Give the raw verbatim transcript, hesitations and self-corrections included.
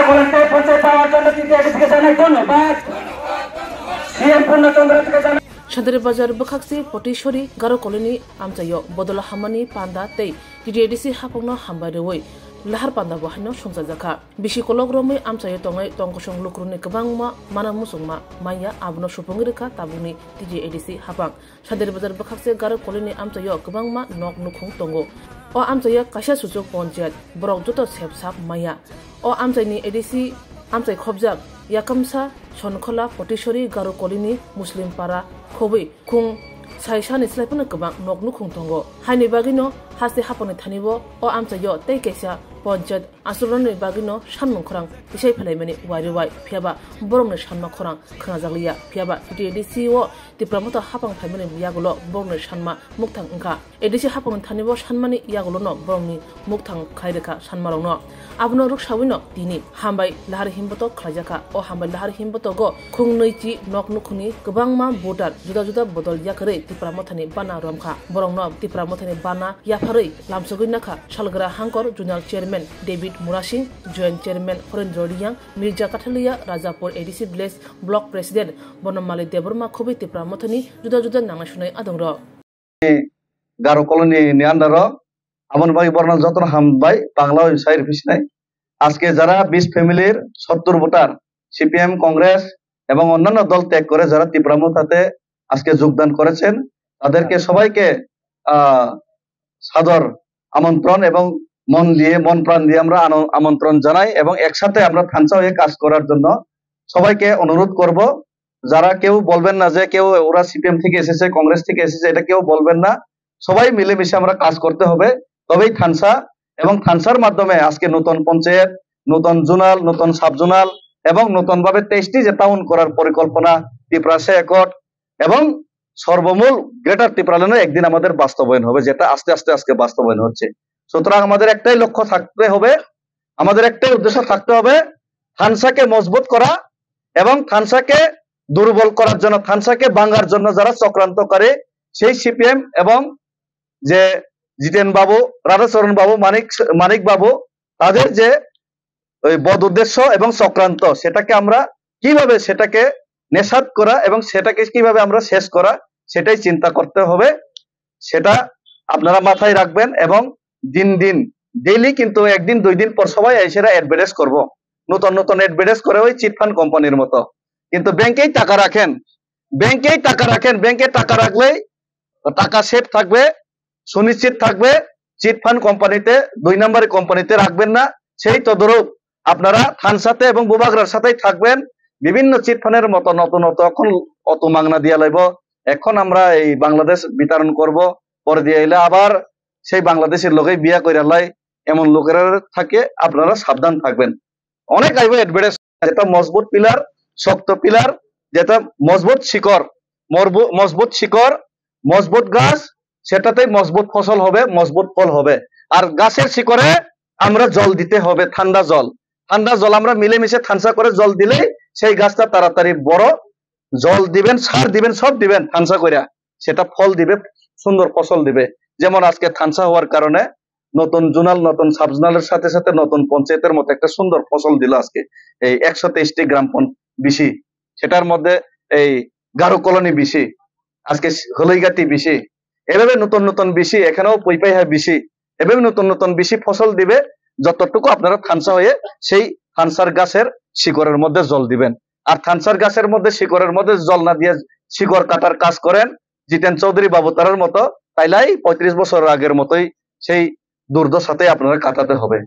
কলেজে পৌঁছে পাওয়ার জন্য টিটিএডিসিকে জানাই ধন্যবাদ। সিএম পূর্ণচন্দ্রকে জানাই Santari Bazar bwkhakse Potishori Garo Colony amchaio bodol hamani panda tei T T A D C haphangno hambai rwui lahar panda bo haino songchajakha. Bisi kolok romwi amchaio tongwi tongkosong lukurokni kwbangma mana muchungma manya abono supungwi rwkha tabukni T T A D C haphang. Santari Bazar bwkhakse Garo Colony amchaio kwbangma nok nukhung tongo. O amchaio kaisa suchuk ponchayat, borok joto sep sap maya. O amchaini A D C amchai khobjak Yakamsa, Sonkhola, Potishori, Garo Colony, Muslim Para, khobwi khung sai sani slai phano kwbang nok nukhung tongo. Haini bagwino haste haphangni thani bo o amchaio tei kaisa ponchayat Aswrwngni bagwino sanmung khorang tisai phelaimani wari wai, phiyaba borokni sanma khorang khwnajakliya, phiyaba T T A D C o Tipra Motha haphang phaimani yagulo borokni sanma mukthang wngkha. A D C haphangni thani bo sanmani yagulono borokni mukthang khlai rwkha sanmarokno. Abono rwksawino tini hambai lahar himbotok khlaijakha. O hambai lahar himbotogo khungnwi chi nok nukhungni kwbangma voter juda juda bodol yakarwi Tipra Mothani bana romkha. Borokno Tipra Mothani bana yapharwi lamsogwi nakha Salgra Hangkor Zonal Chairman David Murasing, Joint Chairman Horendra Riyang, Mirza Kathalia, Rajapur A D C Village Block President Bonomali Debbarma khobwi Tipra Mothani juda juda nangnai sunai adongrok. Garo Colony ni under o, aboni bagwi borokno jotono hambai, Bangla bai sai rw phi sinai. আজকে যারা বিশ ফ্যামিলির সত্তর voter CPM, Congress এবং অন্যান্য দল ত্যাগ করে যারা তিপ্রা মথাতে আজকে যোগদান করেছেন, তাদেরকে সবাইকে, আহ, সাদর আমন্ত্রণ এবং মন দিয়ে, মন প্রাণ দিয়ে আমরা আন-, আমন্ত্রণ জানাই এবং একসাথে আমরা থানসা হয়ে কাজ করার জন্য সবাইকে অনুরোধ করব। যারা কেউ বলবেন না যে কেউ ওরা সিপিএম থেকে এসেছে, কংগ্রেস থেকে এসেছে, এটা কেউ বলবেন না। সবাই মিলেমিশে আমরা কাজ করতে হবে, তবেই থানসা এবং থানসার মাধ্যমে আজকে নতুন পঞ্চায়েত, নতুন জোনাল, নতুন সাব জোনাল এবং নতুনভাবে তেইশটি যে টাউন করার পরিকল্পনা, তিপ্রাসা অ্যাকর্ড এবং সর্বমূল গ্রেটার তিপ্রাল্যান্ডে একদিন আমাদের বাস্তবায়ন হবে, যেটা আস্তে আস্তে আজকে বাস্তবায়ন হচ্ছে। সুতরাং আমাদের একটাই লক্ষ্য থাকতে হবে, আমাদের একটাই উদ্দেশ্য থাকতে হবে, থানসাকে মজবুত করা এবং থানসাকে দুর্বল করার জন্য, থানসাকে ভাঙার জন্য যারা চক্রান্ত করে, সেই সিপিএম এবং যে জিতেন বাবু, রাধাচরণ বাবু, মানিক, মানিক বাবু, তাদের যে ওই বদ উদ্দেশ্য এবং চক্রান্ত, সেটাকে আমরা কিভাবে সেটাকে নেশাত করা এবং সেটাকে কিভাবে আমরা শেষ করা, সেটাই চিন্তা করতে হবে। সেটা আপনারা মাথায় রাখবেন এবং দিন দিন, ডেইলি কিন্তু একদিন দুই দিন পর সবাই এসে অ্যাডভার্টাইজ করব, নতুন নতুন অ্যাডভার্টাইজ করে ওই চিট ফান্ড কোম্পানির মতো। কিন্তু ব্যাংকেই টাকা রাখেন, ব্যাংকেই টাকা রাখেন, ব্যাংকে টাকা রাখলেই টাকা সেফ থাকবে, সুনিশ্চিত থাকবে। চিট ফান্ড কোম্পানিতে, দুই নম্বরী কোম্পানিতে রাখবেন না। সেই তদরূপ আপনারা থানসাতে এবং বুবাগ্রার সাথেই থাকবেন। বিভিন্ন চিট ফান্ডের মতো নতুন নতুন এখন অত মাংনা দিয়া লাইব। এখন আমরা এই বাংলাদেশ বিতরণ করব, পরে দিয়ে এলে আবার সেই বাংলাদেশের লোকেই বিয়া করে লাই, এমন লোকেরা থাকে, আপনারা সাবধান থাকবেন। অনেক আইব অ্যাডভার্টাইজ, যেটা মজবুত পিলার, শক্ত পিলার, যেটা মজবুত শিকড়, মরবু-, মজবুত শিকড়, মজবুত গাছ, সেটাতেই মজবুত ফসল হবে, মজবুত ফল হবে। আর গাছের শিকড়ে আমরা জল দিতে হবে, ঠান্ডা জল। ঠান্ডা জল আমরা মিলেমিশে থানসা করে জল দিলেই সেই গাছটা তাড়াতাড়ি বড়, জল দিবেন, সার দিবেন, সব দিবেন থানসা করে, সেটা ফল দিবে, সুন্দর ফসল দিবে। যেমন আজকে থানসা হওয়ার কারণে নতুন জোনাল, নতুন সাব জোনালের সাথে সাথে নতুন পঞ্চায়েতের মতো একটা সুন্দর ফসল দিল আজকে এই একশো তেইশটি গ্রাম পঞ্চ-, বিসি, সেটার মধ্যে এই গারো কলোনি বিসি, আজকে হলইগাতি বিসি, এভাবে নতুন নতুন বিসি, এখানেও পৈপাইহা বিসি, এভাবে নতুন নতুন বিসি ফসল দিবে। যতটুকু আপনারা থানসা হয়ে সেই থানসার গাছের শিকড়ের মধ্যে জল দিবেন। আর থানসার গাছের মধ্যে, শিকড়ের মধ্যে জল না দিয়ে শিকড় কাটার কাজ করেন জিতেন চৌধুরী বাবু তারার মতো, তাইলে এই পঁয়ত্রিশ বছর আগের মতোই সেই দুর্দশাতেই আপনারা কাটাতে হবে।